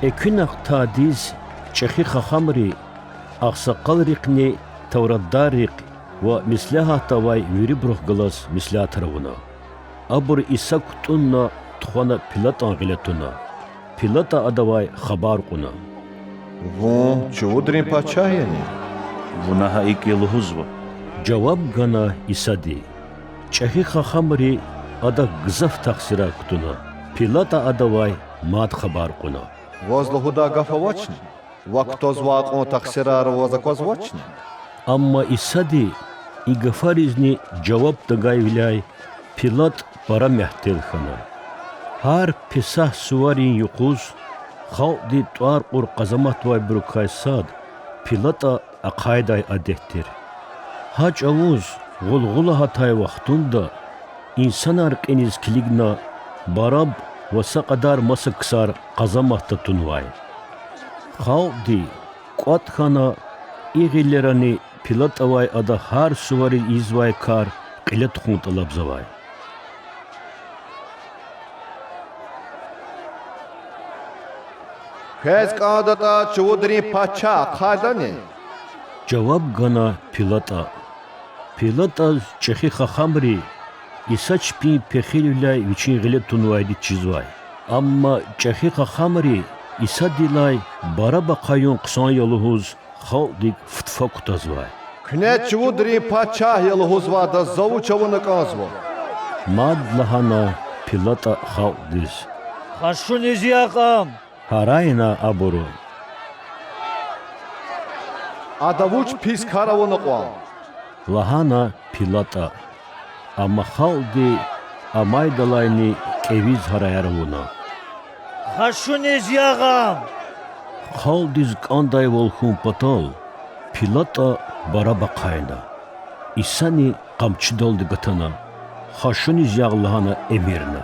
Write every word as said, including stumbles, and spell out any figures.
Экуьнахъ тадиз чӀехи хахамри, агъсакъалрихъни тавратдаррихъ ва меслягьатда авай вирибурухъ галаз меслятар авуна. Абур Иса кутӀунна тухвана Пилатан гъиле туна. Пилата Адавай хабар кьуна: Вун чувудрин пачагь яни? Вуна гьа икӀ я лугьузва,— жаваб гана Исади. ЧӀехи хахамри Адак гзаф тахсирар кутуна. Пилата Адавай мад хабар кьуна: Ваз лугьудай гаф авачни? Ваз кутазвай кьван тахсирар ваз аквазвачни? Амма Исади и гафаризни жаваб тагайвиляй Пилат пара мягьтел хьана. Гьар Песагь суварин юкъуз халкьди тӀвар кьур къазаматдавайбурукай сад Пилата ахъайдай адет тир. Гьа чӀавуз гъулгъула гьатай вахтунда инсанар кьиниз килигна Бараб ва са кьадар маса ксар къазаматда тунвай. Халкьди кӀватӀ хьана, и гъилерани Пилатавай Ада гьар сувариз ийизвай кар кьиле тухун тӀалабзавай. Квез кӀандатӀа чувудрин пачагь ахъайдани? жаваб гана Пилата. ПилатӀаз чӀехи хахамри Иса чпин пехилвиляй вичин гъиле тунвайди чизвай. Амма чӀехи хахамри Исадилай Бараб ахъаюн хъсан я лугьуз халкьдик футфа кутазвай. Куьне чувудрин пачагь я лугьузвайдаз за вуч авуна кӀанзава? мад лагьана ПилатӀа халкьдиз. Хашуниз ягъ ам! гьарайна абуру. Ада вуч пис кар авуна кьван? лагьана ПилатӀа. Амма халкьди амайдалайни кӀевиз гьараяр авуна. Хашуниз ягъ ам! Халкьдиз кӀандайвал хьун патал ПилатӀа Бараб ахъайна. Исани къамчидалди гатана, хашуниз ягъ лагьана эмирна.